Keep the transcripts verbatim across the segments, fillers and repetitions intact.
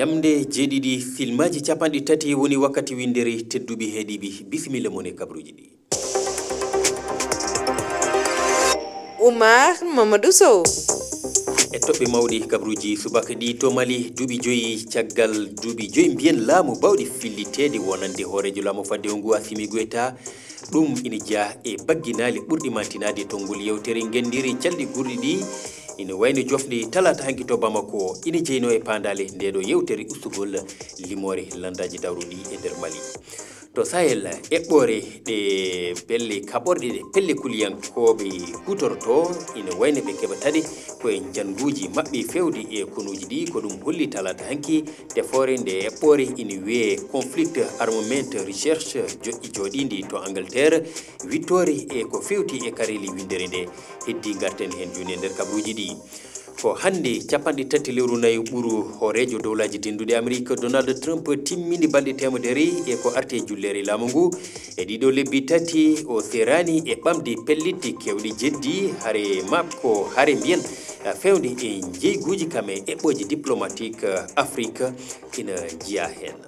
Lamde jeeɗiɗi, filmaaji capanɗe tati woni wakkati winndere. Tedduɓe heeɗiiɓe, bisimilla mon e kabruuji ɗi. Oumar Mamadou Sow. E toɓɓe mawɗe kabruuji subaka ɗi, to Mali, duuɓi joyi caggal duuɓi joyi mbiyen laamu bawɗi filliteede wonande hooreejo laamu fadde o ngu, Assimi Goïta. Ɗum ina jeyaa e bagginaali ɓurɗi mantinaade e tonngol yewtere ngenndiri calɗi gurɗi ɗi, ina wayno jofnde talaata hanki to Bamako. Ina jeynoo e paandaale ndeeɗo yewtere ustugol limoore lanndaaji dawruɗi e nder Mali. To Sahel, eɓɓoore ɗe pelle kaɓorɗe ɗe pelle kuliyankooɓe kuutortoo ina wayno ɓe keɓataade ko e njannguuji maɓɓe feewde e konuuji ɗi. Ko ɗum holli talaata hanki tefoore nde eɓɓoore ina wiyee Conflict Armament Research, joƴƴi jooɗiindi to Angleterre, wittoore e ko feewti e kareeli winndere nde. Heddii ngarten heen jooni e nder kabruuji ɗi. Ko hannde capanɗe tati lewru nayi ɓuru hooreejo dowlaaji dennduɗi Amerik, Donald Trump, timmini balɗe teemedere e ko arti e julleere laamu ngu. E ɗiɗo lebbi tati o seeraani e ɓamde pellitte keewɗe jeɗɗi hare makko, hare mbiyen, feewde e njeyguuji kam e eɓɓooji diplomatik Afrik ina njiyaa heen.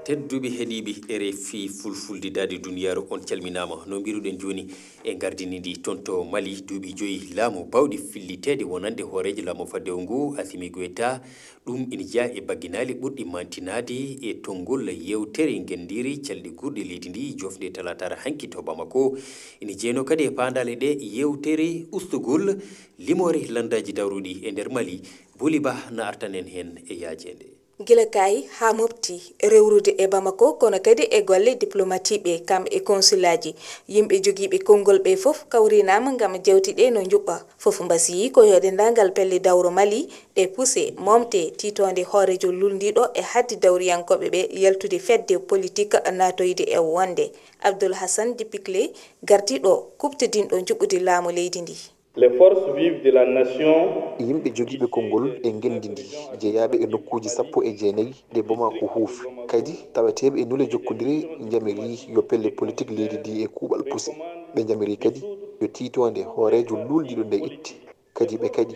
Tedduɓe heɗiiɓe R F I Fulfulde Daande Duniyaaru, on calminaama. No mbiruɗen jooni, e ngardini ndi toon to Mali, duuɓi joyi laamu bawɗi filliteede wonande hooreejo laamu fadde o ngu, Assimi Goïta. Ɗum ina jeyaa e bagginaali ɓurɗi mantinaade e tonngol yewtere ngenndiri calɗi gurɗi leydi ndi, jofnde talaataare hanki to Bamako. Ina jeynoo kadi e paandaale ɗe yewtere ustugol limoore lanndaaji dawruɗi e nder Mali. Boli Bah na artan en heen e yaajeende. Gila Kaayi haa Mopti, rewrude e Bamako, kono kadi e golle diplomatiiɓe, kam e konsulaaji. Yimɓe jogiiɓe konngol ɓee fof kawrinaama ngam jeewte ɗee no njuɓɓa. Fof mbasiyii ko yo denndaangal pelle dawro Mali ɗe puse, momte, tiitoonde hooreejo luulndiiɗo e haddi dawriyankooɓe ɓee yaltude fedde politik naatoyde e wonde. Abdoul Hassane Dipiclé, gardiiɗo kuuɓtidinɗo njuɓɓudi laamu leydi ndii. Les forces vives de la nation. Yimɓe jogiiɓe konngol e ngenndi ndi, jeyaaɓe e nokkuuji sappo e jeenayi ɗe Bamako huufi, kadi taweteeɓe e nule jokkondire, njamirii yo pelle politik leydi ndi e kuuɓal puse. Ɓe njamirii kadi yo tiitoonde hooreejo luulndiiɗo nde itte, kadi ɓe kaɗi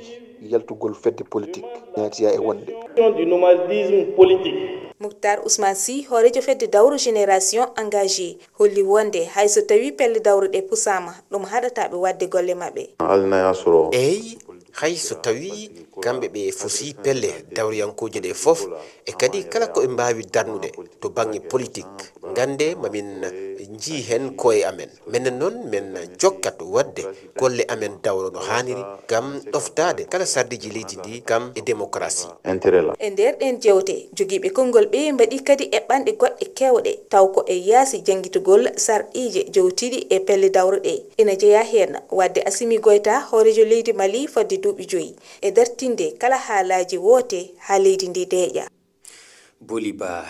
yaltugol fedde politik, ñaatiya e wonde. Du nomadisme politique. Muktar Ousmane Sy, hooreejo fedde dawro Génération Engagée, holli wonde hay so tawii pelle dawro ɗee pusaama, ɗum haɗataa ɓe waɗde golle maɓɓe. Eey, hay so tawii kamɓe ɓe fusii pelle dawriyankooje ɗee fof, e kadi kala ko ɓe mbaawi darnude to bannge politik, nganndee ma min njii heen koye amen. Menen noon, men jokkat waɗde golle amen dawro no haaniri, ngam ɗoftaade kala sarɗiiji leydi ndi kam e demokarasi. E nder ɗeen jeewte, jogiiɓe konngol ɓee mbaɗii kadi eɓɓanɗe goɗɗe keewɗe, taw ko e yaasi janngitugol sarɗiije jowtiiɗi e pelle dawro ɗee. Ina jeyaa heen waɗde Assimi Goïta hooreejo leydi Mali fodde duuɓi joyi, e dartinde kala haalaaji woote haa leydi ndi deeƴa. Boli Bah.